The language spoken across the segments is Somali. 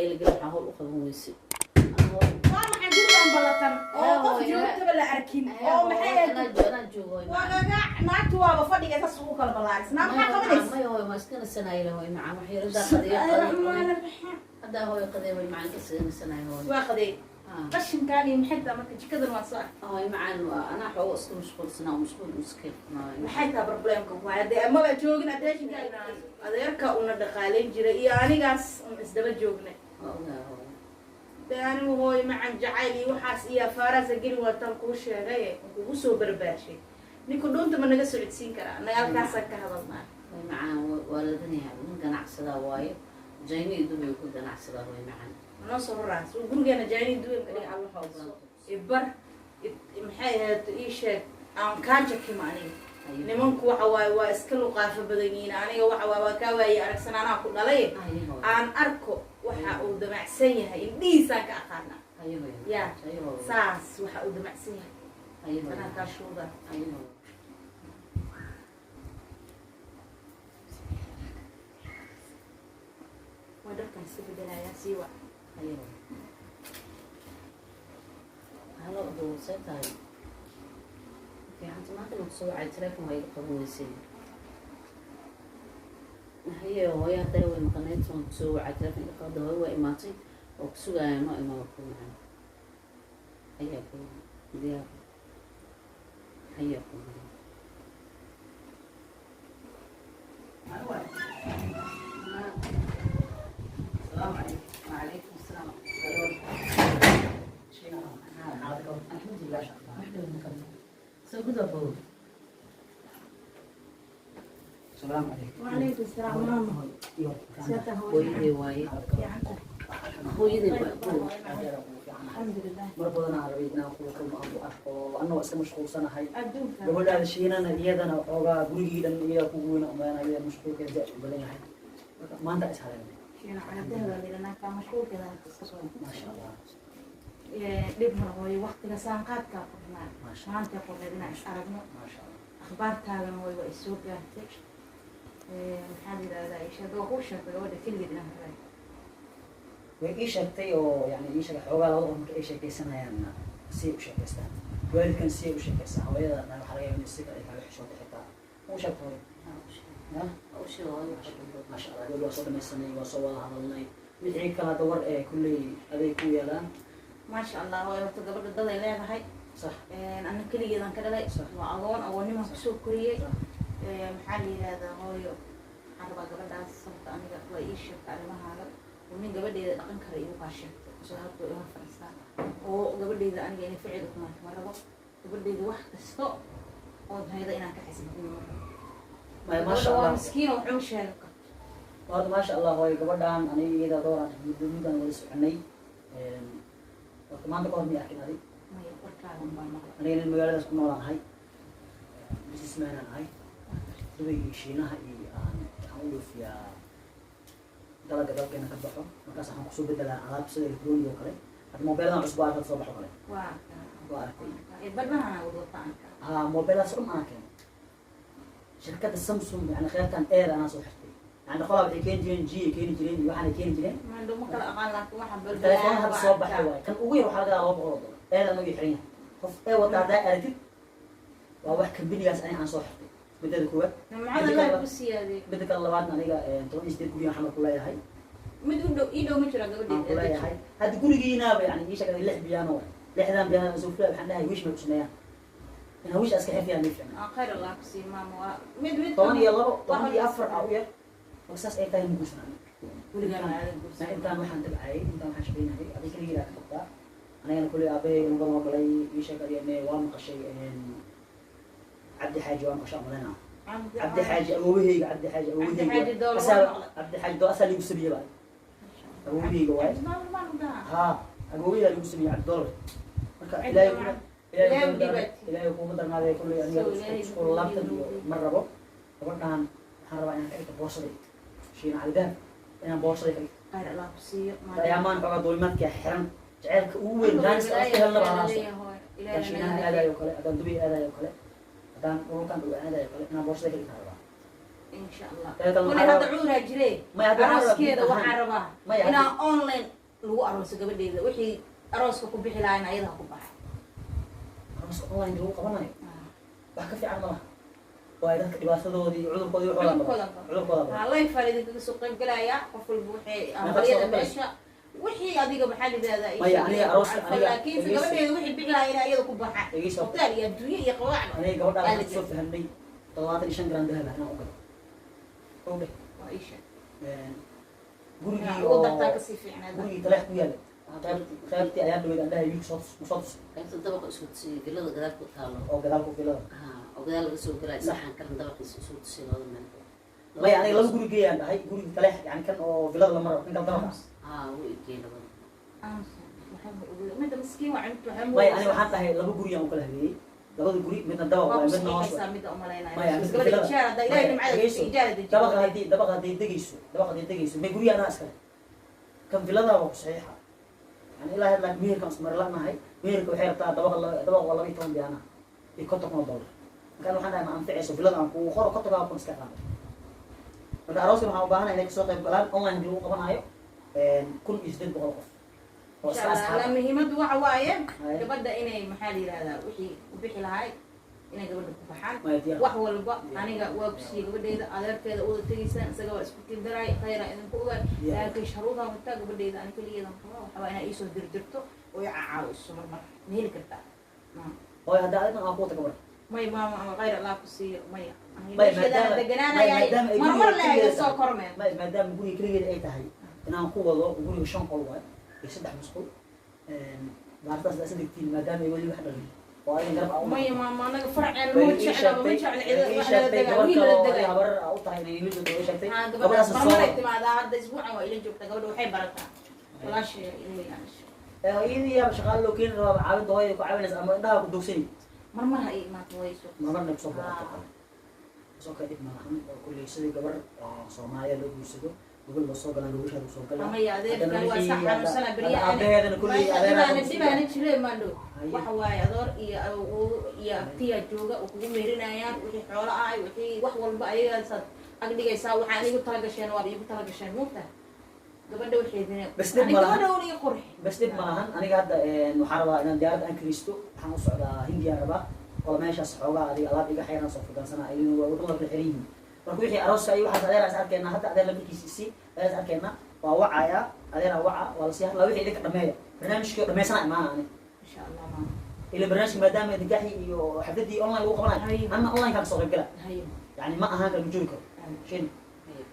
ila gelin, waxaa howl u qaban weyse. Waa maxay gurigan ballatan oo qof joogtaba la arkin oo maxay ahayd? Anaa joogo, hooyo macaan. Wagaga naagtu waaba fadhiga saas ugu kala ballaaris naa, maxaa qabanaysa? Maya hooyo, waa iska nasanaya hooyo macaan, wax yar haddaa qadeeyo. Bismillaahi raxmaani. Haddaa hooyo qadeey, hooyo macaan, ka iska nasanaya hooyo. Waa qadey. Ah. Qashinkaan iyo maxay tahay marka? Jikadan waa soo arkay. Hooyo macaan, waa anaa xoogo iska mashquulsanaa oo mashquul iska. Maxay tahay problemka ku haya? Dee amaba joogin attentionka adeerka una dhaqaalayn jiray iyo anigaas un isdaba joognay. Waa ogaa hooyo. Dee anigu hooyo macan jacayl iyo waxaas iyo afaaraasa geli waataan kuu sheegay on kugu soo barbaarshay. Ninku dhuunta ma naga socodsiin karaa? Annaga halkaasaan ka hadalnaa. Hooyo macaan, waa ladanayaa, nin ganacsadaa waayo, Jayna iyo Dubay ku ganacsadaa, hooyo macaan. Noo soo raraas uu gurigeena jaani duwanka dhiga ibar maxay ahayd? Ii sheeg aan kaa jakima aniga. Nimanku waxa waaye waa iska luqaafo badan yihiin. Aniga waxa waaye waa kaa waaye aragsan, anaa ku dhalay. Haye hooyo. Aan arko waxa uu damacsan yahay, indhihiisaan ka aqaana. Haye hooyo. Ya. Haye hooyo. Saas waxa uu damacsan yahay. Haye hooyo. Anaa kaa shuuda. Haye hooyo. Waa dharkan iska bedelayaa, sii wa. Haye hooyo. Halo adow, see tahay? Fiicanta? Maanta ma kusoo wacay, telefoon waa iga qaban weysay. Haye hooyo, haddana way maqnayd, waan kusoo wacay, telefoon iga qabada. Hooyo waa imaatay oo kusugaaya, noo imaado ku macaan. Hayaa ku diyaar, hayaa ku macaan. وعليكم السلام. الحمد لله، soo guda bow. السلام عليكم. وعليكم السلام ماما. Hooyadii waaye, hooyadii waa bow. الحمد لله. Mar badan aan rabay inaan kula kulmo, aan ku arko, annagoo iska mashquulsanahay. Adduunka. Gabadhaada Shiinana iyadana xoogaa gurigii dhan iyaga kugu weyn umaanaya, mashquulkeeda zaid u badan yahay. Marka maanta is haleelnay. Shiina cadaha lilanaa mashquulkeeda iska soo. Maasha Allah. Dhib mar hooyo, waqtiga saanqaadkaa qornaa. Maasha. Maanta qorneed inaan is aragno. Maasha Allah. Akhbaartaadana hooyo waa isoo gaartay. Maxaa la yidhahdaa, isha waa kuu sheegtay gabadha keligeed inaan rabay. Way ii sheegtay oo yani ii sheegay xoogaa labada qof marka ay sheekaysanayaan si u sheekaystaan, waalidkan si ay u sheekaystaan, hooyada waxaa laga yaabaa in si kale ay kaaga xishootay xitaa. U sheegtay hooyo? Ya? Maasha Allah, gabadh waa soo dhamaysanay, waa soo wada hadalnay. Wixii kale hadda war ee kulley aday ku yeelaan. Maasha Allah hooyo, horta gabadha daday leedahay. Sax. Ana keligeedan ka dhalay. Sax. Waa agoon, agoonnimaan kusoo koriyey. Maxaa la yidhahdaa hooyo, waxaan rabaa gabadhaas, sababta aniga waa ii sheegtay arrimahaaga oo nin gabadheeda dhaqan kara igu kaa sheegtay soo halka ima fadhiistaa oo gabadheyda aniga inay ficil kumaanto ma rabo. Gabadheyda wax kasto ood hayda inaan ka xisbino ma rabo. Maya, maasha Gabadha waa Allah. miskiin oo waxuma sheegan karto. Horta maasha Allah hooyo, gabadhan aniga iyada dooraan muddo muddaan wada soconay. Horta maanta ka hor may arkin adig? Maya, warkaagan baan maqlay. Aniga nin magaaladaas ku noolaan ahay, businessman aan ahay. Dubay iyo Shiinaha iyo aan waxaan u dhoofiyaa dalaga dalkeena ka baxo. Markaas waxaan kusoo bedelaa alaab sida electronic oo kale. Hadda mobeeladan cusub aa soo baxo kale. Waa. Waa aragtay. Badhahana wadwata anka. Ha, mobeeladaas dhan aan keeno shirkadda Samsung, yani qeybtan air anaa soo xirtay. Yani qolaa waxay keeni jireen G ay keeni jireen iyo waxaanay keeni jireen. Maandho ma kala aqaan, laakiin waxaan Telefoon hadda soo baxay waaye. Kan ugu yar waxaa laga yaabaa $200. Air anagu xiran yahay, qof ee wata haddaa aragtid waa wax kambanigaas ani aan soo xirtay, midada koowaad. Nimcada Allah ku siyaadey. Midda kale labaadna, aniga 18 guriga xamar ku leeyahay. Mid u dhow ii dhow ma jira? Aan ku Gabadheeda. leeyahay hadda gurigiinaaba yani ii sheegay lix biyaano waay. Lixdan biyaano aan soo fulay, waxaan dhahay wiish may ku sameeyaan in wiish iska xirfiyaan may fiicna. Ah, khayr Allah ku sii maama, waa mid mid. 12, 14 aa u yar. Marka saas ay tahay ma guursan aniga. Weligaa ma aadan guursan. Intaan waxaan tabcayay, intaan waxaan shaqaynayay, adig kaligiina ka qabtaa. Anigana kuley aabbahay uga maqlay. Ii sheeg adiga me waa maqashay Cabdi Xaaji? Waa maqashay amalena Cabdi Xaaji awoobahayga, Cabdi Xaaji Cabdi Xaaji awoobahayga. Doolo. Asaa Waa maqlay. Cabdi Xaaji Doolo asaa liigu sameeyey ba, awoobahayga waaye. Ha, awoobahayga liigu sameeyey Cabdi Doolo. Marka Cabdi Ilaahay Doolo. Ilaahay Ilaahay kuma u dhiibay. Ilaahay kuma darnaadee kulley aniga So, Ilaahay isku laabtan iyo ma rabo. Gabadhan waxaan rabaa inaan ka dhigto boorsaday, Shiina Cali Dahab, inaan boorsaday ka dhigto. Khayr Allah ku siiyo. Dayaamaan xoogaa duulimaadkaa xiran, jaceylka ugu weyn jaanis aan iska helnaba anaaso. Haddaan Shiinaha aadayo kale, haddaan Dubay aadayo kale, haddaan dhulkan dhow aadayo kale, inaan boorsada ka dhigtaan rabaa. Insha Allah. Ee, tan Kulli waxaa hadda rabaa- cuduraa jire. Maya, hadda waxaa rabaa Arooskeeda guud waxaa ahaan. rabaa Maya, hadda- inaa online lagu arooso gabadheeda. Wixii arooska ku bixi lahayn ayada ha ku baxa. Aroos online lagu qabanayo wax ka fiican ma laha, waayo dadka dhibaatadoodii iyo cudurkoodii waxoodan badan. Cudurkoodan badan. Cudurkooda badan. Haa, live baa idinkaga soo qayb galayaa. Qof walba waxay Meeqa hambalyada soo qayb? meesha wixii adiga maxaa la yidhahdaa ii Maya, sheeg, aniga aroos- alfa, aniga- laakiinse dhegeyso. gabadheeda wixii bixi lahaa inaa iyada ku baxa. Dhegeyso. Hotel iyo adduunye iyo qawaacba. Aniga gabadhaan Yaa la waxaan kusoo fahamnay 75 gram dahab ah inaan u galo. Ow dheh. Waa ii sheeg. Gurigii Inaa ugu oo dartaa kasii fiicnaada. Gurigii taleex ku yaala, qaybtii ayaan dhaweyd aan dhahay wiilka soo tus, ma soo tus. Qaybta dabaqa isku tusiyay, villada gadaal ku taalo. Oo gadaal ku filada. Haa, oo gadaal laga soo galaayo saxan kalan dabaqiisa isku tusiyay labada meel. Maya, aniga laba guri geeyaan dhahay, gurigii taleex, yani kan oo vilada la maro, kan kale dabaqa. Haa, wuu igeeyey labada. Midda miskiin waa cunto, waxay Maya, aniga waxaan dhahay laba guri aan u kala habeeyey, labada guri midna dabaq waa waaye, ku midna hoos saxiixaysaa waaye. Midda umalaynaya. Maya, midka Gabadha vilada. ijaar hadda Ilaahay Maya, nimcada dhegeyso. ijaara dejiyo. Dabaqa haddii degayso, may guryaha anaa iskale, kan vilada waa ku saxiixa. Yani ilaa hadda meherkaan isku mari la'nahay. Meherka waxay rabtaa dabaqa dabaqa waa 12 biyaana iyo $50,000. Marka waxaan dhahay ma anficayso, vilada aan kugu qoro, 50,000 iska qaado. Marka arooska waxaan u baahanahay inay kasoo qayb galaan online lagu qabanayo 1800 qof oo iska Insha Allah, asxaab. Muhiimaddu waxa waaye Haye. gabadha inay maxaa la yidhahdaa wixii ku bixi lahay inay gabadha ku baxaan. Maya, diyaar. Wax walba aniga waa ku siiyey gabadheyda, adeerkeeda uwada tegaysaan, isaga waa isku tirdaraay, khayra idinku ogaay. Diyaar. Laakiin sharuudaa wataa gabadheyda ani keligeedan qaba, waxaa inaa iisoo dirdirto oo i caawiso marmar. Ma heli kartaa? Hooy, hadda adigan aan ku wata gabadha. May maama, ama khayr Allah ku siiyo, maya. Maya, Meesheedaan maya, deganaanayahay, maadaama ay marmar guriga la iga keligeeda soo tahay. kormeen. Maya, maadaama guriga keligeeda ay tahay inaan ku wado, guriga shan qol waay iyo saddex musqul, baartaas asa degtiin maadaama ay weli wax dhalin oo adigan garab aan u Maya maama, anaga farceen Way ma ii jecla, ma sheegtay- jecla way cida ii wax lala sheegtay degaa, gabar wiil kale lala oo degaa. adiga habar u tahay inay ila joogto way sheegtay. Haa, Gabadhaas gabadhaas soo marmaray timaadaa hadda, isbuucan waa ila joogtaa gabadha, waxay barataa walaashay weeyaan. Iyadii yaaba shaqaale loo keeni rabaa, caawinta hooyada ku caawinaysa ama indhaha ku dogsanay. Marmar ha ii imaato, way soo Marmarna kusoo boqoto soo ka dhib malahan oo kulley sidii gabar Soomaaliya loo guursado, gobol loo soo galaa, gobashaa soo galaa. Amaya adeerkan waa sax, xanuunsana beryahan. Aabaheedana kulley adeeraa. Dhibaana dhibaana jire maandhow. Haye. Waxa waaye adoor iyo awow iyo abtiyaa jooga oo kugu meerinayaan wixii xoolo ah, wixii wax walba ayagaasaad ag dhigaysaa. Waxaan igu talagasheen waad iigu talagasheen, muugtahay gabadha waxeedina. Bas dhib ma laha. Gabadha un ii qurxi. Bas dhib ma lahan. Aniga hadda waxaan rabaa inaan diyaarad aan kiristo, waxaan u socdaa Hindiya rabaa oo meeshaas xoogaa adiga alaab iga xayran soo fudansana, ayaduna waa wadamada kala xiran yihiin. Marka wixii arooska iyo waxaas adeeraa is arkeenaa. Hadda adeer lambarkiisa isii, adeer is arkeenaa, waa wacayaa, adeeraa waca, waa lasii hadlaa. Wixii idinka dhameeya barnaamijkii oo dhamaysana imaana ani. Insha Allah maama. Ila barnaamijka maadaama nikaaxii iyo xafladii online lagu qabanayo, Haye. anna online kaan kasoo qayb gala. Hayo. Yani ma ahaan kala ma joogi karo. Shin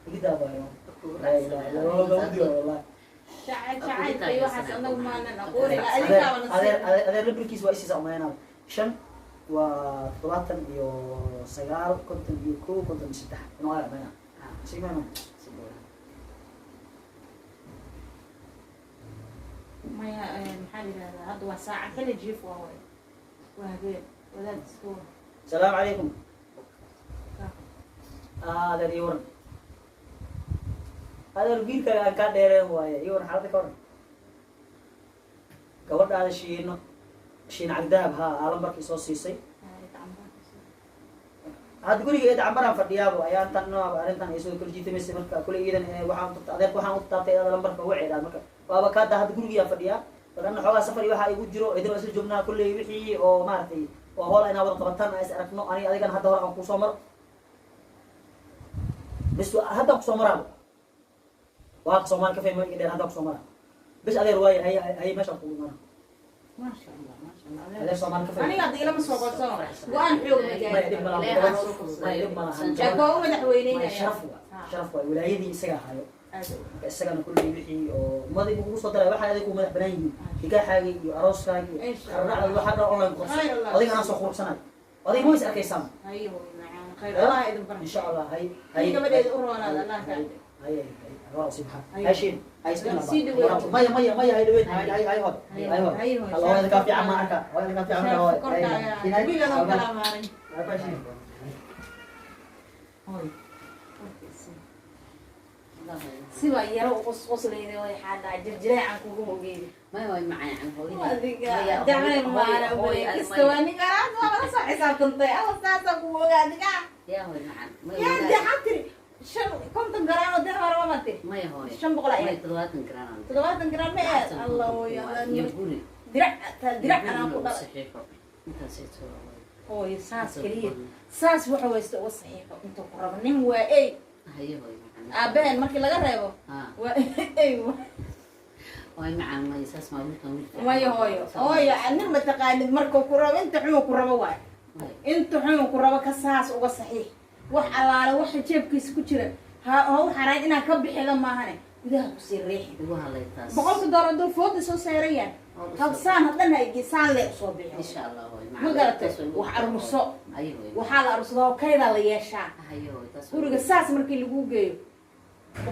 igidaa baayo. Kugu Laa ilaaha illa Allah, waa gawdi wallahi. Jacayl jacaylka iyo waxaas anagu maanan aqooni, Adeer adinkaaba adeer nasiib. adeer adeer lambarkiisa waa isiisa umaynaada, 5 waa 79 51 53 inuu ay umaynaa sigmano. Maya, maxaa la yidhahdaa, hadda waa saacad xilli jiif waa way, waa habeen wadaad isku Asalaamu calaykum. Adeer, ii waran adeer, wiilkaaga aan kaa dheereen waaye, ii waran xaaladda, ka waran gabadhaada Shiino, Shiin Cagdahab? Haa, aa lambarkii soo siisay. Hadda guriga eeda Cambaraan fadhiyaabo, ayaan tan arrintan ay soo kala jiitamaysay. Marka kule iidan waxaan adeerka waxaan u taabtay eeda lambarka uga ceedhaa. Marka waaba kaada hadda gurigiyaa fadhiyaa. Marka anna xoogaa safar iyo waxaa igu jiro, idin waa isla joognaa kulley, wixii oo maaragtay oo hool inaa wada qabataan aan is aragno. Aniga adigana hadda hore aan kusoo maro bis, haddaan kusoo maraabo waa ka Soomaali kafee ma dheer, haddaan kusoo maraa bis adeer. Waaye hay hay, meeshaan kugu imaana. Maasha Allah, maasha Allah. Adeer Soomaali kafee. Aniga hadda ilama soo qabsano, go-aan xoog ma Maya, dhib gaarin. malaha. Ilaahay ha soo fududeeyo. Maya, dhib malahan. Laakiin waa u madaxweyneynaya. Maya, sharaf waa, sharaf waay, walaayadii isagaa hayo. Marka isagana kulley wixii oo madax buu kugu soo daray, waxaa adiga ku madax banaan yihiin nikaaxaagii iyo arooskaagii iyo Insha Allah. qararacda, waxaa dhan online ku qabso. Khayr Allah. Adiga anaa soo quruxsanayo, adiga ma is arkaysaan. Hayo macaan, khayr Allah idin barka. Insha Allah. Hay hay. Kii gabadheeda u roonaada Allah ka hay hay hay, waa usii maxaa. Hay. Hay Shiin, hay isbina. Sii dhaweey. Maya maya maya, hay dhaweyd, hay hay hay hod Hay, hay hod. hay hod. Allah, hooyada kaa fiican ma arka, hooyada kaa fiican ma Sharaf hooy. korkaaga wiiladoo kala amaaray. Hooy, siba yaro u qosqoslayda way xaadhaa jirjireecan kugu ogeyn. Maya, way macaan hooyadii. Adiga Maya, jacayl hooyo- maana hooyo- umaleyn hooyo- kasta waa ninka alaabta waa laga soo xisaabtantay, alla saasaa kugu ogaa adiga. Yaa hooy macaan. Maya, Yaa walaal. dee xaa tiri 50 garaan oo dahab raba mate. Maya hooyo. 500 ayaa. Maya, 70 garaan aan. 70 garaan ma ee Allah hooyo. Iyo guri. Dirac taa dirac anaa ku dhalay. Saxiixo. Intaasayto. Hooyo, saas keliya saas waxa waysta uga saxiixo intuu ku rabo nin waa ey. Haye hooyo macaan. Aabaheen markii laga reebo waa ey. Hooyo macaan, maya, saas maa wiilkan wiil fiican. Maya hooyo, hooyo, nin ma taqaanid markuu ku rabo inta xun ku rabo waay. Maya. Inta xun ku rabo ka saas uga saxiix, wax allaale waxa jeebkiisa ku jira ha u xarayn inaa ka bixida maahane, gudaha kusii riixi. Igu hadlay taas. $100 hadduu fooda soo saaran yahay, habsaan hadhan ha saan le usoo bixi. Insha Allah hooyo macaan. Ma garatay? Taas way igu Wax aruurso. Haye hooyo. Waxaa la arursadaa oo kaydaa la yeeshaa. Haye hooyo, taas way Guriga saas markii lagu geeyo,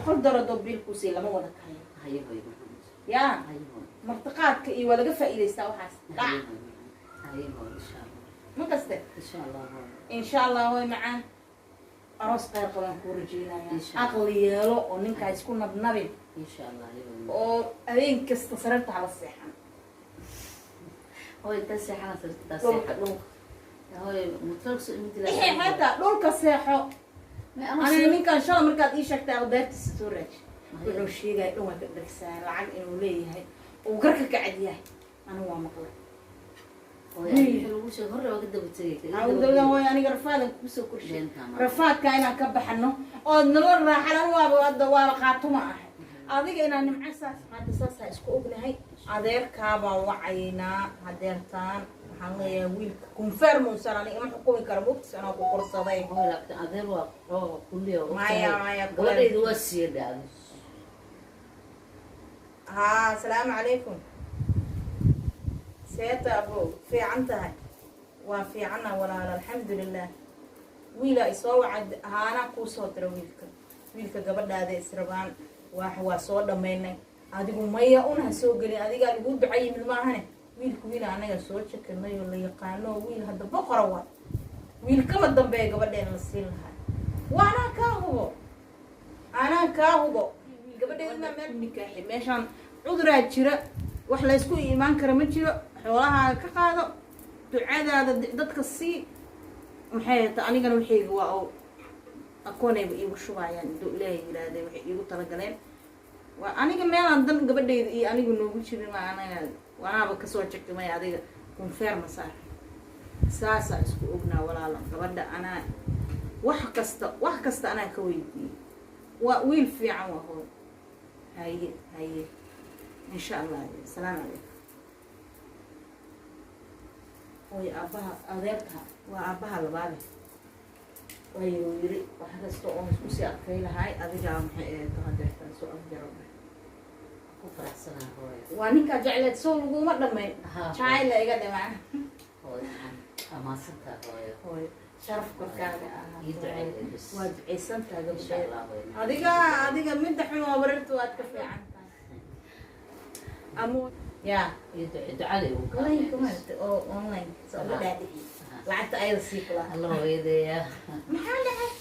$100 hadduu biil kuusii lama wada karayo. Haye hooyo macaan. Yaa. Haye hooyo. Martiqaadka iyo waa laga faa'iidaystaa waxaas Haye dhac. hooyo macaan. Haye hooyo, insha Allah. Ma kaste? Insha Allah hooyo. Insha Allah hooy macaan, aroos khayr qabaan kuu rajeynaya. Insha Allah. Aqli yeelo oo ninkaa isku nabnabin. Insha Allah, haye hooyo. Oo habeen kasta sararta hala seexan. Hooyo, intaa seexana sarta Dhulka seexan. dhulka. Hooyo, mutulka soo imid Ixi xataa dhulka seexo. Aniga ninkan shala markaad ii sheegtay albeertiisa soo raaji, wuxuu sheegaya dhan waa ka dhegsaa lacag inuu leeyahay uu garka ka cad yahay, anigu waa maqlay. Hooyo, lagu sheeg hore waa ka daba tegay. Awdawdan hooyo, aniga rafaadan kugu soo korshay. Beentaa ma. Rafaadka inaan ka baxano ood nolol raaxan waaba hadda waaba qaatuma ahay adiga inaan nimco saas hadda saasaa isku ognahay. Adeerkaabaan wacaynaa hadeertaan, waxaan leeyahay wiilka confirm-unsan aniga ima xukumi kara mogtis anaa ku korsaday. Hooyo, laakiin adeer waa oo kulliya oo Maya, ogtahay. maya, Gabadhaydu waa siiyey dhacdo. Haa, asalaamu calaykum. Seeta abo, fiican tahay? Waa fiicana walaal, alxamdulilah. Wiilaa isoo wacad haanaa kuu soo dira wiilka, wiilka gabadhaada israbaan waa soo dhammaynay. Adigu maya una ha soo gelin, adigaa lagu duca yimid maahane. Wiilka wiil anaga soo jekanay oo la yaqaano oo wiil hadda boqora waa wiil kama dambeeya gabadheena la siin lahaa. Waa anaa kaa hubo, anaa kaa hubo gabadheedna meel nikaaxi. Meeshaan cuduraa jira, wax laysku imaan kara ma jiro. Xoolahaaga ka qaado, ducadaada dadka sii. Maxay ta anigana waxayga waa oo akoonayba iigu shubayaan intuu Ilaahay yiraahday waxay iigu talagaleen. Waa aniga meelaan dan gabadhayda iyo anigu noogu jirin, waa anaga wanaaba kasoo jegtay. Adiga confirm saar, saasaa isku ognaa walaalo. Gabadha anaa wax kasta, wax kasta anaa ka weydiiyey, waa wiil fiican, waa hooy. Haye haye, insha Allah. Asalaamu calaykum hooy. Aabbaha adeerka waa aabbaha labaade, waayuu yiri wax kasta oon isku sii adkay lahay adigaa. Maxay ahayd hadeertaan soo afjaro. Ku faraxsanahay hooyo. Waa ninkaa jecleed soo laguma dhammayn. Haa. Jacayla iga dhimaa. Hooyo macaan, amaasantaa hooyo. Hooyo, sharaf korkaaga Ii duceey ahaato. bas. Waa ducaysantaha Insha gabdheed. Allah hooyo macaan. Adiga adiga midda xun waa wareerta, waad ka fiican tahay ama ya. Ii ducee, ducada igu Online kaalmee bas. maaragtay oo online soo uga dhaadhici lacagta ayada sii kula. Alla hooyadeeya. Maxaa dhacay?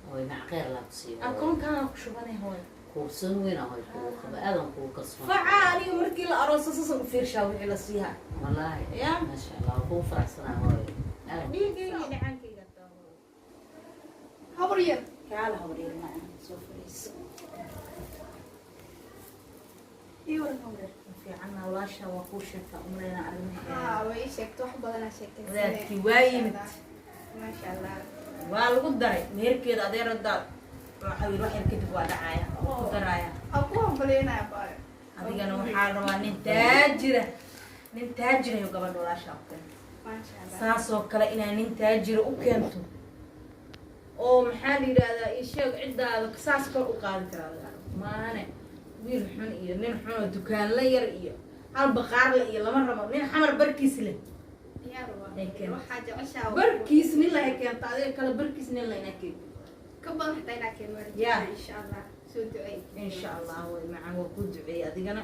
Hooyo mac, khayr laa ku siiyo hooyo. Akoonkaaga ku shubanay hooyo. Kuursan weyn aan hooyo kugu qaba, aadan kugu kalsoon. Facaa aniga markii la arooso sasan u fiirshaa wixii la siihaa. Wallaahi. Ya. Maasha Allah, waan kugu faraxsanahay hooyo. Aad. Dhiigayga dhacankayga taa hooyo. Habar yar. Kaala habaryar macaan, soo fadhiiso. Ii waran, habar yar. Fiicanna walaasha, waa kuu sheegtaa umreyna arrimaheeda. Haa, way ii sheegtay, wax badanaa sheekaysanay. Wadaadkii waa yimid. Maasha Allah. Waa lagu daray meherkeeda adeeradaad waxa yiri wax yar kadib waa dhacaya, waa ku daraya. Aan ku hambalyeynaya baayo. Adigana waxaa rabaa nin taajira, nin taajirayo gabadha walaasha u keento. Maasha Allah. Saasoo kale inaa nin taajira u keento oo maxaa la yidhaahdaa ii sheeg ciddaada saas kor u qaadi karaa laga rabo maahane. Wiil xun iyo nin xun oo dukaanla yar iyo hal baqaarle iyo lama rabo, nin xamar barkiis leh. Diyaar waa. Ay keento. Waxaa jeceshaa. Barkiis nin lahay keento, adiga kale barkiis nin layna keento. Ka badan xataa inaa keeno waa Ya. insha Allah. Soo duceey. Insha Allah way macaan, waa kuu duceeyey. Adigana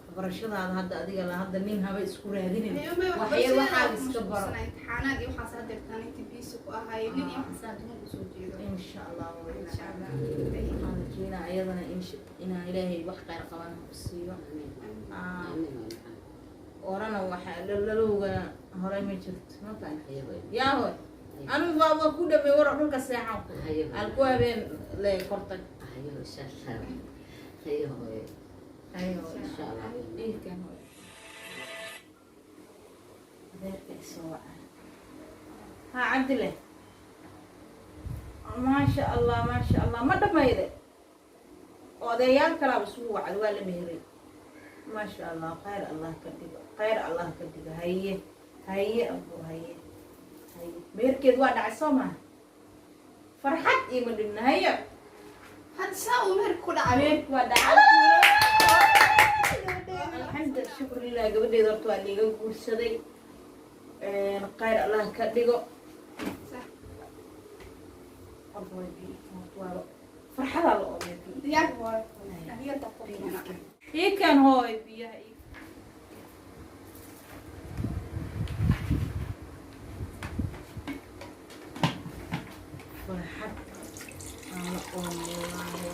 waxbarashadaada hadda adiga la hadda nin haba isku raadinin, waxyar waxaaga iska baro. Imtixaanaad iyo waxaas hadda jirtaan intii biisi ku ahaay nin iyo waxaas hadda ma soo jeedo. Insha Allah way Insha macaan. Allah. Waxaan rajeynaa ayadana inaan Ilaahay wax khayr qaban ku siiyo. Amiin hooyo macaan. Orana waxa lalowgana hore ma jirto ma tahay. Haye hooyo. Yaa hooy. Anigu waa ku dhamay war dhulka seexan ku. Hayo. Alku habeen le kortag. Hayo, insha Allah. Hayo hooyo. Hayo. Insha Allah. Iikan hooyo. Adeerka isoo wacay. Ha Cabdile. Maasha Allah, maasha Allah, ma dhamayde. Odayaal kalaaba isugu wacday, waa la meheray. Maasha Allah, khayr Allah ka dhigo, khayr Allah ka dhigo. Haye, haye abu, haye, haye. Meherkeed waa dhacay soo maha? Farxad iima dhibna, haye. Hadda saa uu meherka ku dhacay. Meherku waa dhacay, alxamdu shukr lilah. Gabadheeda horta waa liiga guursaday, khayr Allah ka dhigo. Sax. Horta waa biyo, horta waa farxadaa la oomay biyo. Diyaar waayo. Ahiyada ku keena. Ii keen hooy biyaha ii. Farxad aan la oomay wallaahi.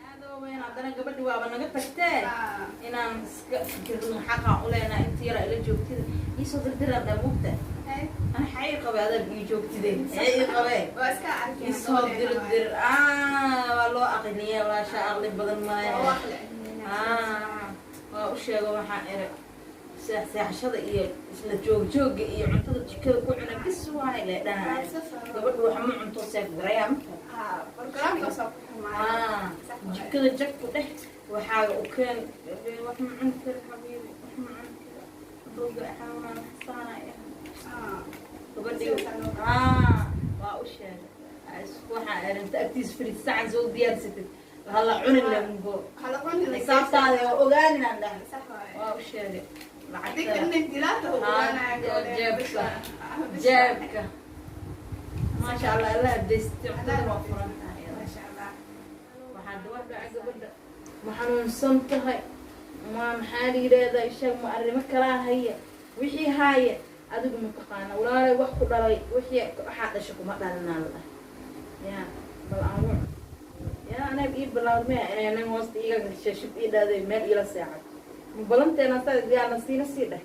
Aad oo weyn haddana gabadhi waaba naga tagtee. Inaan iska fikirno xaqa u leenahay inta yara ila joogtida iisoo dirdiraa dhamuugta. Ana xaa ii qabay adaa ii joogtide, xaa ii qabee? Waa iska arkeen. Isoo dirdir, waa loo aqliyaa, waasha aqli badan maayo. Waa u sheego, waxaan iri seexseexashada iyo isla joogjooga iyo cuntada jikada ku cuna bis waay le dhahay. Gabadhu wax ma cunto, seef garayaa marka. Jikada jagku dheh, waxaaga u keen. Wax ma cuni karo xabiibi, wax ma cuni karo, bowga xanuunaa xasaanaya gabadhii. Waa u sheegay, waxaa erinta agtiis frid sacan soo diyaarsatid, hala cunin lemungo xisaabtaada waa ogaaninaan dhahay. Waa u sheegay lacagta jeebka, jeebka. Maasha Allah, Allah daysta, cuntada waa furan tahay. Waxaa daba dhaca gabadha ma xanuunsan tahay, ma maxaa la yidhaahdaa, ishaag ma arrimo kalaa haya, wixii haaya adigu mataqaana walaalay, wax ku dhalay wixii waxaa dhasha kuma dhalinaa la dhahay. Ya bal aan wuc ya anaga ii bilaawd maya inay anaga hoosta iiga gashay, shib ii dhaaday, meel iila seexato ma balanteena saa yaa nasiina sii dheh,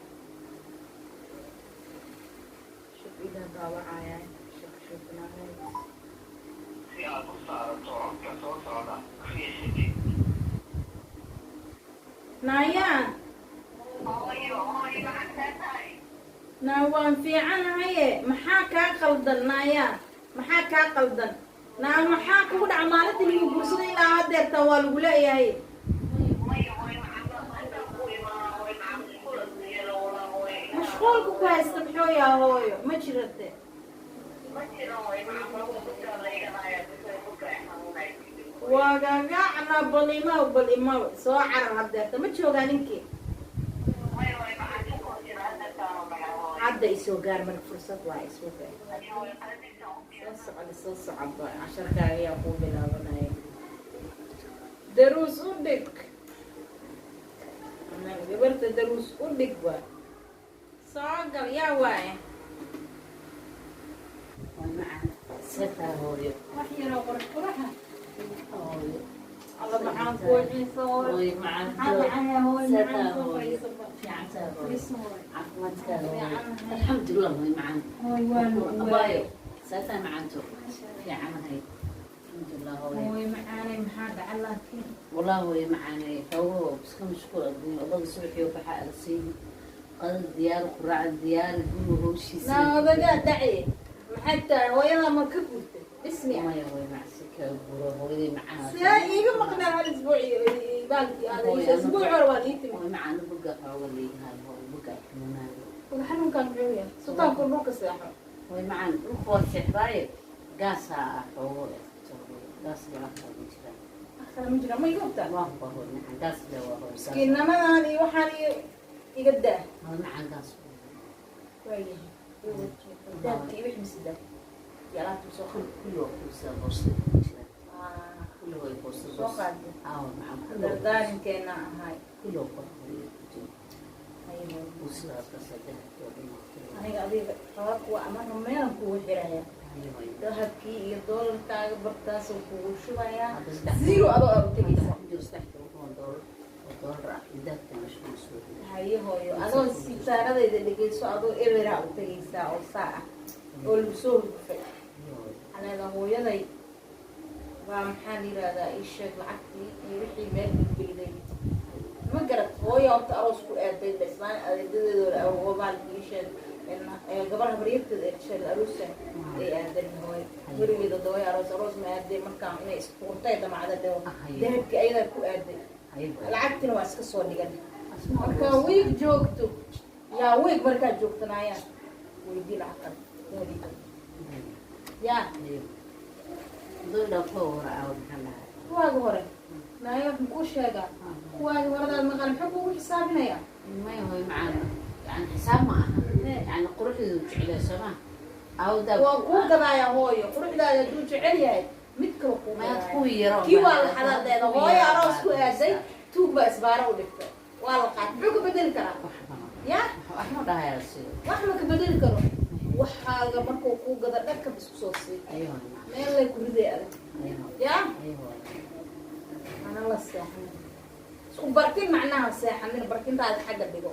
shib ii dhaha daawacayaa shib shibnaahay. Si aad u saarato codka soo socda, riix xidig. Naayaa. Naa waan fiicanahaye, maxaa kaa qaldan? Naayaa, maxaa kaa qaldan? Naa maxaa kugu dhaca? Maalinta lagu guursaday ilaa hadeerta waa lagu leeyahay. Mashquulka ku haysta muxuu yaa hooyo? Ma jirate. Waagagaacna, bal imaw, bal imaw, soo carar hadeerta. Ma joogaa ninkii? Hadda isoo gaar marka, fursad waa isoo gaar. Soo socda, soo socda, casharkaaga ayaa kuu bilaabanaya. Daruus u dhig gabarta, daruus u dhig. Waa soo gal yaa waaye. Waa macaan. Seetaa hooyo. Wax yaroo qurux quraxa. Hooyo. Alla maxaan kuu xiisa hooyo. Hooyo macaan. Maxaa dhacaya hooyo? Seetaa Macaan soo hooyo. fadhiiso ba. Fiicantaa hooyo. Fadhiiso hooyo. Caafimaadkaaga hooyo. Alxamdulilah hooyo macaan. Hooy waa lagu Abaayo. Seetaa macaanto. Fiicanahay. Alxamdulilah hooyo. Hooyo macaanay, maxaa dhaca laakiin? Wallah hooyo macaanay. Xoogoo iska mashquul adduunyo. Odaga subaxii waxaa ala siin. Qadada diyaar, quraacda diyaar, guriga howshiisa. Naa odagaa dhaci, maxay tahay hooyadaa ma ka guurtay bismi? Maya hooyo macsi kaa guuro hooyadii macaan. See iiga maqnaa hal isbuuc iyo baalkii aada isbuuc hore waa nii timi. Hooyo macaan, buga xooga leeyahay hooyo, buga xanuunaayo. Wada xanuunkan muxuu yahay? Sultaanku dhulka seexo. Hooyo macaan, dhulka waa seexdaaye, gaasaa ah xoogo, gaas baa xooga jira. Kale ma jira, ma iga hubtaa? Waa huba hooyo macaan, gaas le waa hooyo. Miskiinnimadan iyo waxaan iyo iga daa. Hooyo macaan, gaas. Waayahay, daabka iyo wixii mise daab iyo alaabta soo qaad. Kulli waa kuusaa boorsada ku jira. Kulli way boorsada. Soo qaadde. Aa hooyo macaan, kulli waa Dardaarinkeena ahay. kulli waa hooyo ku jira. Haye hooyo. Kuusadaas kasaa dahabkii oo dhan waa kulli. Aniga adiga qaba kuwa amana meelan kugu xiraya. Haye hooyo. Dahabkii iyo doolarkaaga bartaasoo kugu shubayaa. Hadda saddex Zero adoo aad u tegaysa. ku jiro $13,000 oo doolar ah iyo dahabka meesha lagu soo rido. Haye hooyo, adoo si Tusaaladayda dhegeyso, adoo eberaa u tegaysaa oo saa ah oo lagu soo hurgufay. Waxaa leedahay hooyaday waa, maxaan yidhahdaa, ii sheeg lacagtii iyo wixii meel geliday. Ma garat? Hooya horta aroos ku aaday ba islaan adeedadeedooda maalka, ii sheeg, gabar habaryarteed ay dhashay aroosa ay aadan. Hooyo weligeeda hooyo aroos aroos ma aaday. Markaan inay isfuurtay damacda dheho, dahabkii ayadaa ku aaday, lacagtina waa iska soo dhigan. Markaa wiig joogto yaa, wiig markaa joogtanaayaan weydii lacagtan weliga yaa. Doo kuwa hore aawo, maxaan dhahay? Kuwaagi hore naaya waxaan kuu sheegaa, kuwaagi horadaad maqan muxuu kugu xisaabinayaa? Maya hooy macaan, yani xisaab ma aha, yani quruxdeedu jeclaa sooma aawdaa. Waa kuu gadaayaa hooyo, quruxdaada hadduu jecel yahay mid kale kuu mayaad gadaaya. Kuwii yaro. Kii waa la xadadeeda, hooyo aroos ku aaday, tuug baa isbaaro u dhigtay, waa la qaatay. Muxuu ka bedeli karaa? Ya. Wax ma dhahayaa sida. Wax ma ka bedeli karo. Waxaaga markuu kuu gado dhagkab isku soo sii. Ayo hooy macaan. Meel lay ku riday adag. Ayo hooy. Ya. Ayo hooy. Ana la seexanin, isku barkin, macnaha seexanin, barkintaada xagga dhigo.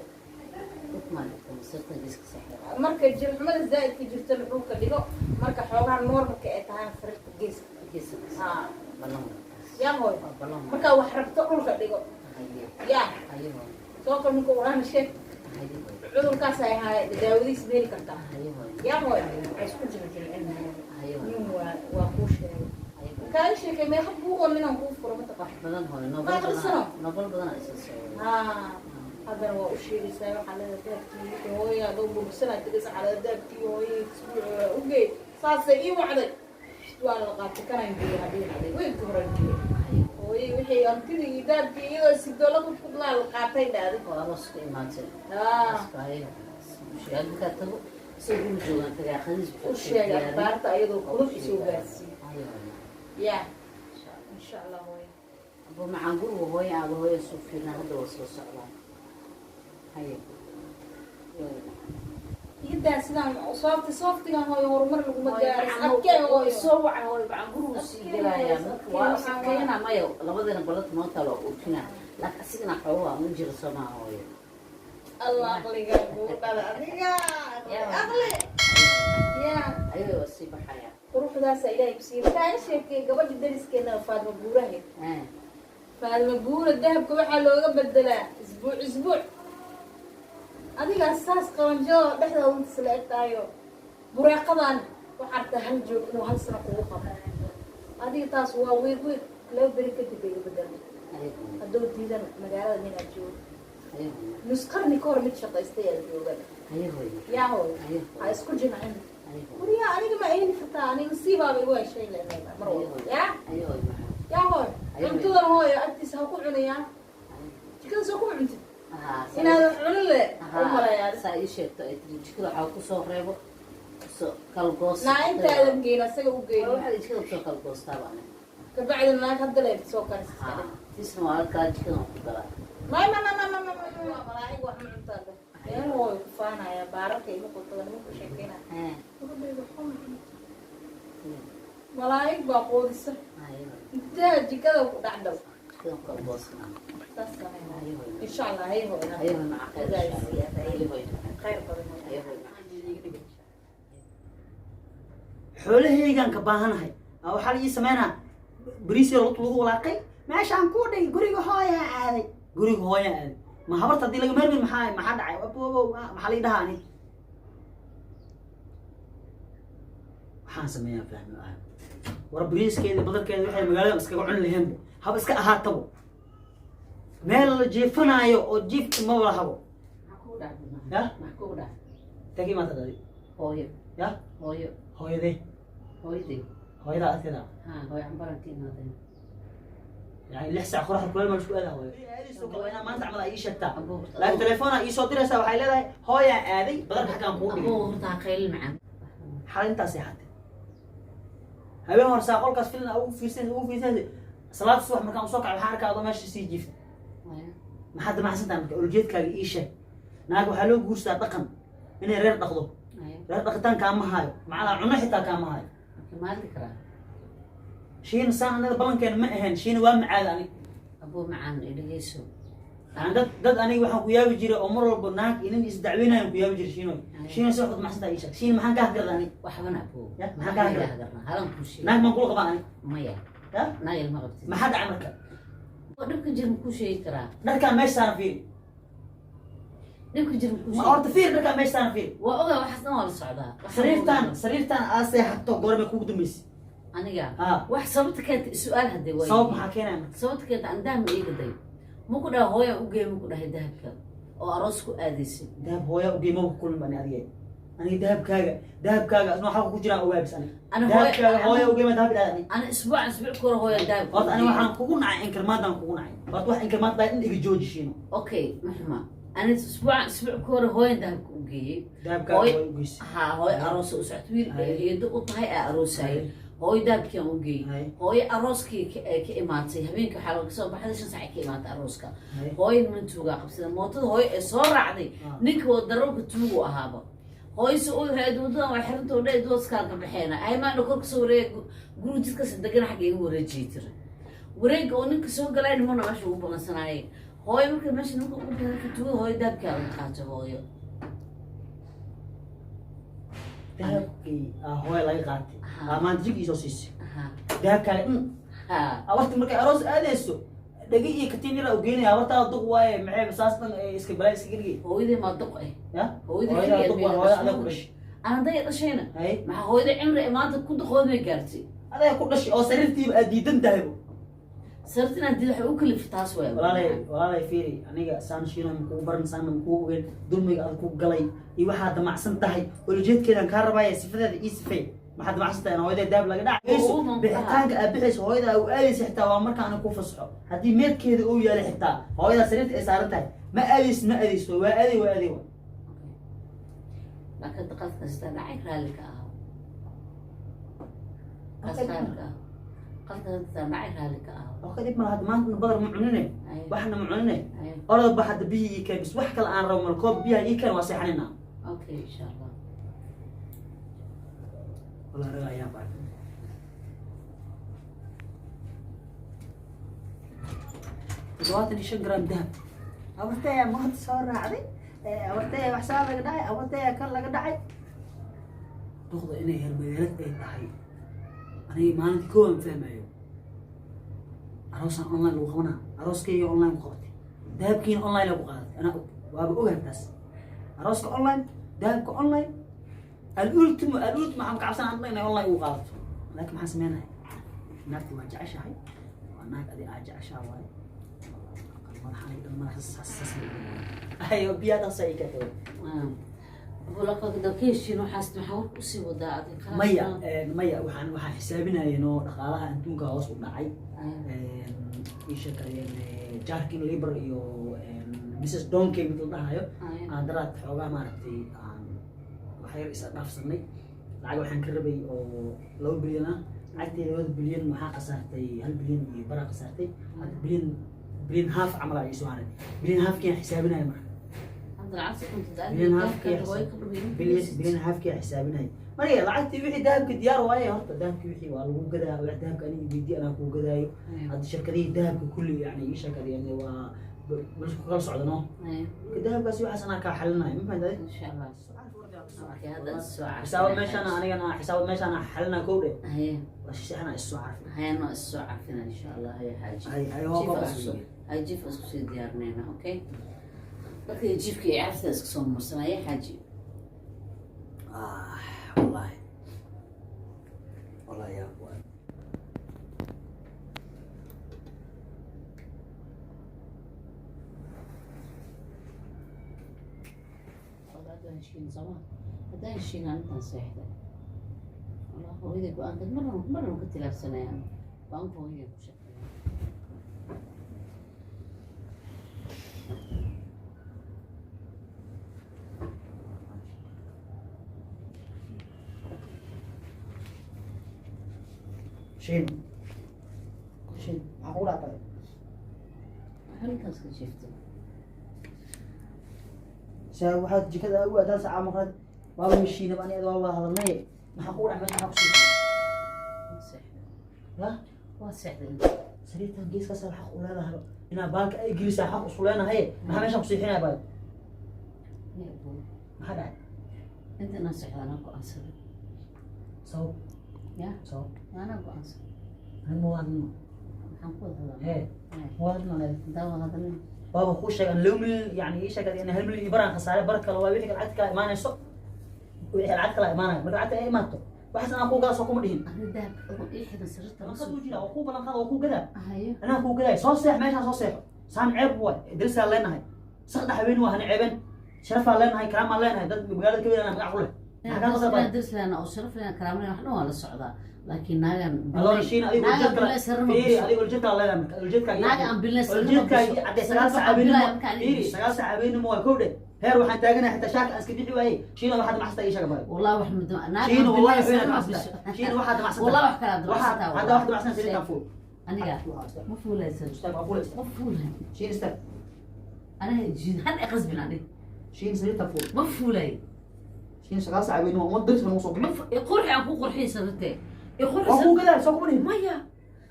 Dhulkumaa dhigta masirta geeska seexda. Marka jirxumada zaa'idka jirtana dhulka dhigo, marka xoogaha normalka ay tahayna sariirta geeska. Geeska. Haa. Ballan waa. Ya hooy. Waa ballan waa. Markaa wax rabto dhulka dhigo. Haye. Ya. Haye hooy. Soo kor ninka uraana sheeg. Haye hooy. Cudurkaas ay ahaay daawadiis ma heli kartaa? Haye hooy. Ya hooy, waxay isku jirjircin. Haye hooy. Nin waa kuu sheegay. Haye hooy. Kaaga sheekay meeqa buuqoo ninaan kuu furo, mataqaan? Wax badan hooy, nobel. Ma aqrisano? Badan, nobel badan isa soo. Haa, haddana waa u sheegaysaa. Waxaa leedahay dahabkii hooya adoo murugsanaa tegaysa, waxaa leedahay dahabkii hooyay isbuuc ugey, saasay ii wacday, waa la qaatay, kanaan geeyey haddii haday weynka horan geeyey. Haye. Hooyay wixii hantidii iyo dahabkii iyadoo sidoola kudkudlaa la qaatay dhaaday. Oo aroos ku imaatay. Haa. Haye hooy, markaa tago isagoo guri joogaan tagaa khadiis. U sheegay akhbaarta ayadoo kulub isoo gaarsiiyey. Haye hooy. Ya. Insha Allah. Insha Allah hooya. Abo macaan, guriga hooyo aaba hooyo soo fiirnaa, hadda waa soo socdaa. Haye. Idaa sidaan soofti sooftigan hooyo horumar laguma gaaro, adkee hooyo. Soo wacay hooyo macaan, gurigu sii gelayaa marka waa adkeena. Maya, labadana balanta noo taalo waa oofinaa, laakiin asigana xoogaa ma jiro somaa hooyo. Allah aqliga kugu dhala adiga, aqli ya. Ayaga waa sii baxaya. Quruxdaasa Ilaahay kusiiya. Kaaga sheekay gabadha dariskeena Faadma Buurahe. Faadma Buura dahabka waxaa looga bedelaa isbuuc isbuuc. Adigaa saas qabanjada dhexdooda intas la eg tahayo bureeqadan waxaa artaa hal joog inuu hal sano kugu qabo. Adiga taas waa wiig wiig, 2 beri kadib bay bedelmay. Hadduu diidan magaalada ninaa joogo nus qarni ka hor mid shaqaystay aa joogan. Yaa hooy, ha isku jimcin guryaha. Aniga ma heli kartaa? Aniga nasiibaaba igu heshay leedahay mar walba. Yaa, yaa hooy, cuntadan hooyo agtiisa ha ku cunayaa, jikada soo kuma cuntid, inaad wax cunin le u maleeyaa. Saa ii sheegto ay tiri jikada waxaa kusoo reebo soo kala goos. Naa intaadan geyn asaga u geyn. Waxaad jikada kusoo kala goostaaba aniga. Kabacdi naag hadda le soo karis iska dhig. Tisna waa halkaa jikada waan ku galaa. May ma ma ma ma ma ma ma malaa'ig wax ma cuntaa dheh. Meel hooyo ku faanaya baararka ima qotada nimanku sheekeynaya. Gabadhayda waxba ma cunto, malaa'ig baa qoodisa intaa jikada ku dhacdhow. Jikada ku kala goosnaa. Saas samey insha Allah. Hay hooyo, khayr badan. Xoolahaygaan ka baahanahay. Waxaa la ii sameynaa bariis yar lugta lagu walaaqay meeshaan ku dhigay. Guriga hooyaa aaday, guriga hooyaa aaday. Ma habarta haddii laga maarmin, maxaa dhacay? Abow, maxaa la ii dhahaa? Ani waxaan sameeyaa fahmi ah. War bariiskeeda, badarkeeda waxay magaalada iskaga cuni laheenbo, haba iska ahaatabo. Meel la jiifanaayo oo jiifka ma lahabo. Ya. Maxaa kugu dhacay? Tagi maanta adi. Hooyo. Ya. Hooyo. Hooyadee? Hooyaday. Hooyadaa agteeda? Ha, hooyo cambaran ka imaadeen. Yani 6 saac qoraxda kuleel ma isku aadaa hooyo? Aadayso kale waa inaa maanta camal ay ii sheegtaa. Abuu. Laakiin telefoona ii soo diraysaa, waxay leedahay hooyaa aaday, badarka xaggaan kuu dhigay. Abuu, horta ha qaylin macaan. Xalay intaas seexatay, habeen hore saa qolkaas filin ugu fiirsanaysa, ugu fiirsanaysa. Salaada subax markaan usoo kacay waxaan arkaa adoo meesha sii jiifta. Maxaad damacsan tahay marka? Ujeedkaaga ii sheeg. Naag waxaa loo guursadaa dhaqan, inay reer dhaqdo. Reer dhaqitaan kaama haayo, macnaa cuno xitaa kaama haayo. Marka maadli karaa. Shiina saan anaga ballankeena ma ahayn. Shiina waa macaada ani. Abuu macaan, i dhegeyso. Dad aniga waxaan ku yaabi jiray oo mar walba naag inin isdacweynayan ku yaabi jiray Shiino. Shiino soo xud maxsan tahay ii sheeg. Shiino maxaan kaa gardaa ani? Waxbana aboo. Ya, maxaa kaa Maxaa gardaa? garnaa? Halan kuu sheegay. Naag maan kula qabaa ani? Maya. Ya? Naag ilma qabtid. Maxaa dhacay marka? Oo dhibka jir makuu sheegi karaa. Dharkaan meesha saaran fiiri. Dhibka jir makuu Ma sheegi. horta fiiri dharkaan meesha saaran fiiri. Waa ogaa waxaas dhan waa la socdaa. Waxaan Sariirtaan ogaa. Sariirtaan aa seexato goormay kugu dambeysay? Aniga. Ha. Wax sababta keenta su'aal haddee waa. Sabab maxaa keenaya marka? Sababta keenta aan dahab ma iiga day. Maku dhaha hooyaa u geey, maku dhahay dahabka oo aroos ku aadaysay. Dahab hooyaa u geey maba ku kulmin bani adiga. Aniga dahabkaaga asna waxaa ku jiraan ogaabis aniga. Ani hooya Dahabkaaga hooyaa u geey ma dahab idhaahda aniga. Ani isbuuc ka hor hooyaa dahabka. Horta U aniga geeyay. Waxaan kugu nacay inkirmaadaan kugu nacay. Horta wax inkirmaad dhahay in iga jooji Shiino. Okay, maxuma. Ani isbuuc ka hor hooyaa dahabka u geeyay. Dahabkaaga Hooy- hooyaa u geysay. Haa, hooyo aroos u socota wiil Hay. eedo u tahay aa aroosayay. Hooyo dahabkii aan u geeyay. Hay. Hooyo arooskii ka imaatay habeenkii waxaa laga soo baxday 5 saac ay ka imaatay arooska. Hay. Hooyo niman tuugaa qabsada mootada hooyo ee soo raacday. Ah. Ninka oo darawlka tuugu ahaaba. Hooyo se u waxay wadadan waa xiranta oo dhan dooskaan ka baxeena. Aymaana kor kasoo wareeg guriga jidkaas degan xagga iga wareejiyay tiri. Wareegga oo ninka soo galay nimana meesha ugu ballansanaayeen. Hooyo marka meesha nimanka ugu badan tuugada hooyo dahabkaa laga qaatay hooyo. Dahabkii aa hooya laga qaatay. Ha. Aa maanta jig iisoo siisay. Ha. Dahabkaaga Ha. Abarta markay aroos aadayso dhagi iyo katiin yar u geenaya abartaa duq waaye maxay saas dhan ay iska balaa iska dhigay. Hooyaday maa duq eh. Ya? Hooyaday Hooyadaa keligeed duq may waaye, hooyada dhashay. adaa ku dhashay. Aan hadday dhashayna. Hay. Maxaa hooyaday cimri ay maanta ku duqoobay gaartay. Adaa ku dhashay oo sariirtiiba aad diidan tahay. Sababta inaad diid waxay u kalifay taas waay. Walaalay fiiri aniga saan Shiino ma kugu baran saan ma kugu ogeyn dulmiga aad ku galay iyo waxaad damacsan tahay ulajeedkeedan kaa rabaaya sifadeeda ii sifay maxaad damacsan tahay in hooyaday dahab laga dhacayso. Oo, ma- Bixitaanka aad bixayso hooyada u aadaysa xitaa waa marka aniga ku fasaxo haddii meedkeeda uu yaalo xitaa hooyadaa sariirta ay saaran tahay ma aadaysid ma aadayso waa aaday waa aaday waa. Laakiin qaladka sidaa dhacay raalli ka ahaw. Kaas raalli ka ahaw. Qaladka sidaa dhacay raalli ka ahaw. Oo kadib malaha hadda maanta badar ma cunine. Ay, waxna ma cunine. Ay. Orod ba hadda biyihii ii keen bis wax kale aan rabo mal koob biyaha ii keen waa seexanina. Okay, insha Allah. Walaa raga ayaa baa 75 gram dahab abartaya maanta soo raacday abartaya wax saa laga dhacay abartaya kan laga dhacay duqda inay heer magaalad ay tahay aniga maalintii koow aan fahmayo aroosaan online lagu qabanaa arooskayga online ku qabatay dahabkiina online lagu qaadatay anaa og waaba ogahay taas arooska online dahabka online alultimo alultimo waxaan ka cabsanaa anta inay online ugu qaadato laakiin maxaan sameynaya naagti waa jeceshahay waa naag adi aa jeceshaa waaye madaxan dhan madaxa saas saas ayo biyaha taas ay ka tahay. Bulaqada ka heshiin waxaas maxaa warka usii wadaa adiga khalaas Maya ma- maya waxaan xisaabinayeen oo dhaqaalaha adduunka hoos u dhacay. Ay, Ii sheekadeen Jarkin Labor iyo Mrs Donkey mid la dhahayo. Ay. Aan daraad xoogaa maaragtay aan wax yar isa dhaafsanay lacag waxaan ka rabay oo 2 bilyan ah lacagtii 2 bilyan waxaa khasaartay 1 bilyan iyo baraa khasaartay hadda bilyan bilyan half camal aa iisoo haray bilyan halfkiaan xisaabinaya marka. Hadda lacagta kunta daal- Bilyan dahabka halfkii hooyo ka dhumin. bilyan halfkii xisaabinaya marka lacagtii wixii dahabka diyaar waaye horta dahabkii wixii waa lagu gadaa wax dahabka aniga weydii anaa kuu gadaayo. Ay, hadda shirkadihii dahabka kulli yani ii sheekadeen waa bal isku kala socdano. Ay, dahabkaasi waxaas anaa kaa xalinaya ma fahantahay? Insha Allah. Okay, hadda is soo carfin. Xisaabad meeshaan anigana xisaabad meeshaan xalinaa kow dhe. Haye, waa shisixana is soo carfin. haye, noo is soo carfina insha Allah. Haye, xaaji. Hay hay hoo Jiif ka isku soo- baxay. haye, jiif isku sii diyaarinayna, okay? Dadka jiifka iyo carfta iska soo marsanaya, xaaji. Ah wallahi wallahi yaa waay. Walaal, waa heshiin sooma? Haddaan heshiin aan intaan seexday. Wallah, hooyaday go-aankeed marna marna ka tilaabsanayaan. Go-aanka hooyaday ku shaqeeya. Shiin shiin maxaa kugu dhacday? Waxaan intaas ka jiiftay. Saa waxaad jikada ugu aadaan sacaa maqrad waaba mishiinaba aniga waa wada hadalnay maxaa kugu dhacday maxaa ku siiyay? Waan seexday. Ya. Waan seexday. Sariirtan geeskaas xaq u leedahay inaa baalka ay gelisaa, xaq usu leenahay. Maxaa meeshaan ku siixinaya baay? Maxaa dhacay? Inta inaan socdo anaa go-aansaday. Sabab? Ya. Sabab? Anaa go-aansaday. Ani ma wada. Maxaan ku wada hadalnaa? Hee, ma wada hadlana. Haddaan wada hadalnay. Waaba kuu sheegan 2 milyan, yani ii sheegay in 1 milyan iyo baraan khasaare, bar kale waa wixii lacagta kala imaanayso, wixii lacag kala imaanaya. Marka lacagta ay imaato, waxaas anaa kuu gadaa, soo kuma dhihin? Ani dahabka ogon ii xiran sariirta la Ballanqaad soo wuu jiraa, waa kuu ballan qaada, waa kuu gadaa. Hayo. Anaa kuu gadaay. Soo seex meeshaan, soo seexo. Saan ceeb waay, darisaa leenahay, saqda haween waa hana ceeben, sharafaa leenahay, karaamaa leenahay, dad magaalada ka weynana magac ku leh. Maxaa kaa qasabay? Inaan daris lehna oo sharaf lehna, karaamo lehna, wax dhan waa la socdaa, laakiin naagan Aloo shiin, adigu naagan ujeedka bilay sariir ma fiiri. gasho. Adigu ujeedka leedahay, marka ujeedka Naaga aan bilay sariir ma ujeedka gasho. cadde 9 saac Sariir habeenimo bilay markaan fiiri gasho. 9 saac habeenimo waa kowdhe. Heer waxaan taaganahay xitaa shaarka aan iska bixi waayey. Shiina, waxaad maxsata ii sheega bay. Wallahi wax muddo naagan Shiina, wallahi bilay sariir ma waxaad gasho. maxsata. Shiina, waxaad maxsata. Wallahi wax kale aad waxaad damacsantaa. Hadda waxaad damacsan sariirtan fuul. Aniga ma fuulaysan. Istaag, waa fuulaysa. Ma fuulay. Shiin, istaag. Aniga jiid han i qasbin ani. Shiin, sariirtan fuul. Ma fuulay. Shiin, 9 saac habeenimo uma daris nagu soo Ma bixi. Qurxi aan ku qurxiyay sariirte, iqurxi. Waa kuu gadaa, soo kuma dhihin? Maya.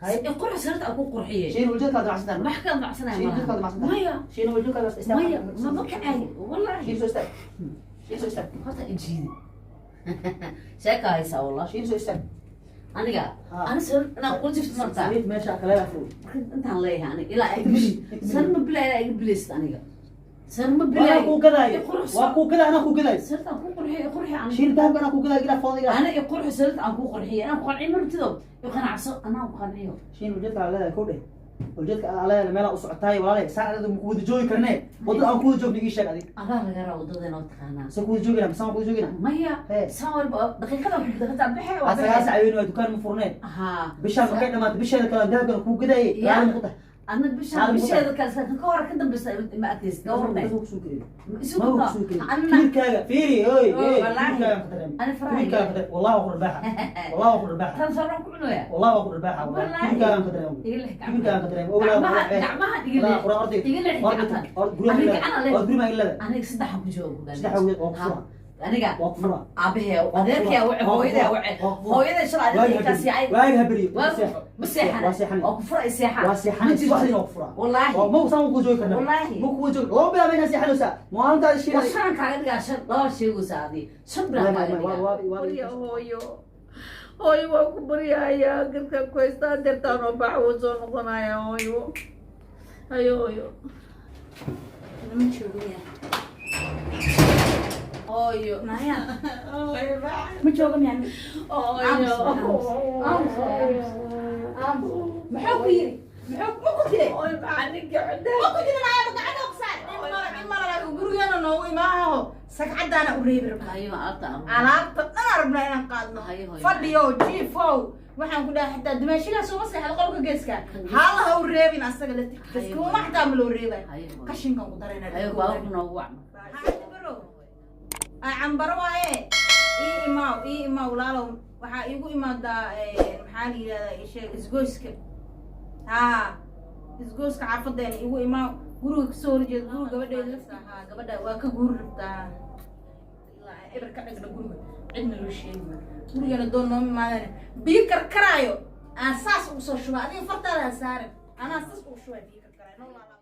Hay. Iqurxi sariirta aan ku qurxiyay. Shiin, ujeedkaad damacsantaa. Wax kala damacsanaya Shiin, malaha. ujeedkaad damacsantaa. Maya. Shiin, ujeedkaad istaag. Maya, ma kacay wallahi. Shiin, soo istaag. Shiin, soo istaag. Horta ijiidi sheeka haysaa wallah. Shiin, soo istaag. Aniga Ha. ani sariir inaan kula jifto martaa. Sariir meesha kaleeda fuul. Intaan leeyahay aniga ilaa ay sariir ma bilaa, ilaa iga bilaysid aniga sariir ma Waa bilaa. kuu gadaayo. Iqurxi. Waa kuu gadaa, anaa kuu gadaayo. Sariirta aan ku qurxiyo, iqurxi aniga. Shiin, dahabka anaa kuu gadaayo, ilaa fooda ilaa. Ana iqurxi sariirta aan ku qurxiyo, anaa ku qanciyo martido, iqanacso, anaa ku qanciyo. Shiin, ujeedka aad leedahay kow dheh, ujeedka aad leedahay meelaa u socotaay. Walaalay, saan adiga ma ku wada joogi karnee? Wadada aan ku wada joogno ii sheeg adig. Adaa laga rabaa wadadeena oo taqaanaa. Se ku wada joogina masaan ku wada joogina? Maya. Hee. Saan walba daqiiqada ku daqiiqada bixe waa Waa 9 saac habeen, waa dukaan ma furneen. Haa. Bishaan markay dhamaato, bisheeda kale dahabkan kuu gadaayay. Ya. Raali ma ku tahay? Adna bisha Raali ma ku tahay? bisheeda kale kan ka hor ka dambeysa ma arkaysid ka warne. Ma ku soo gelin. Isu Ma ku soo gelin. Anna Kiirkaaga fiiri, oy. Oh, Oy. wallaahi. Kiirkaaga ku dareem. Ani faraha. Kiirkaaga ku dareem. Wallahi waa ku dharbaaxa, wallahi waa ku dharbaaxa. Tan soo ku cunaya. Wallahi waa ku dharbaaxa. Wallaahi. Kiirkaaga ku dareem. Iga lix. Kiirkaaga ku dareem. Gacmaha, gacmaha iga lix. Iga lix gacanta. Aniga gacan ale. Guriga ilada. Aniga saddex ku joogo. Saddex wiil oo ku fura. Aniga Waa ku fura. aabahee adeerkee wace, hooyaday wace, hooyaday shalay adeerkay kaasi. Waagi haberiyo. Ma seexan. Waa seexan. Waa ku fura seexan. Waa seexan, subaxdiina waa ku fura. Wallaahi. Oo ma saan ku joogi karna. Wallaahi. Ma ku joogi laba bilaa meeshaan seexanaysaa maalintaada shiin. Waa shan kaaga dhigaa, shan laba sheegaysa adii shan bilaa kaaga dhigaa. Barya hooyo, hooyo, waa ku baryahayaa, garkaan ku haystaa deertaan oo bax wuu soo noqonayaa hooyo, hayo hooyo. Lama joogo miya? Hooyo. Naya. Hooyo bax. Ma joogo miya? Hooyo. Aamus, aamus. Muxuu ku yiri? Muxuu ma ku dilay? Hooyo maxaa ninka Ma ku dilay? Naya, gacanta ku saar. In mara gurigeena noogu imaaho. Sagcadaana u reebi rabnaa. Hayo alaabta aruur. Alaabta dhan aan rabnaa inaan qaadno. Hayo, hayo. Fadhiyow, jiifow. Waxaan ku dhahay xitaa dumaashigaa sooma seexda qolka geeska. Hala ha u reebin asaga laftirkiisa. Hayo. Kuma xitaa ma loo reebay. Hayo hooyo. Qashinkan ku darayna. Hayo, baabuurka noogu wac. Cambaro. Ay, cambaro waaye. Ii imaaw, ii imaaw walaalow. Waxaa iigu imaadaa maxaa la yidhahdaa, ii sheeg, isgoyska. Haa, isgoyska xaafadeena iigu imaaw. Guriga kasoo horjeeda guriga gabadheeda lafta. Haa, gabadha waa ka guuri rabtaa. Ilaa eber ka dhigna guriga. Cidna loo sheegi maayo. Gurigana doon nooma imaadaan. Biyo karkaraayo. Aan saas ugu soo shubaa. Adiga fartaada ha saarin. Anaa saas ugu shubaa biyo karkaraayo. Noo laala.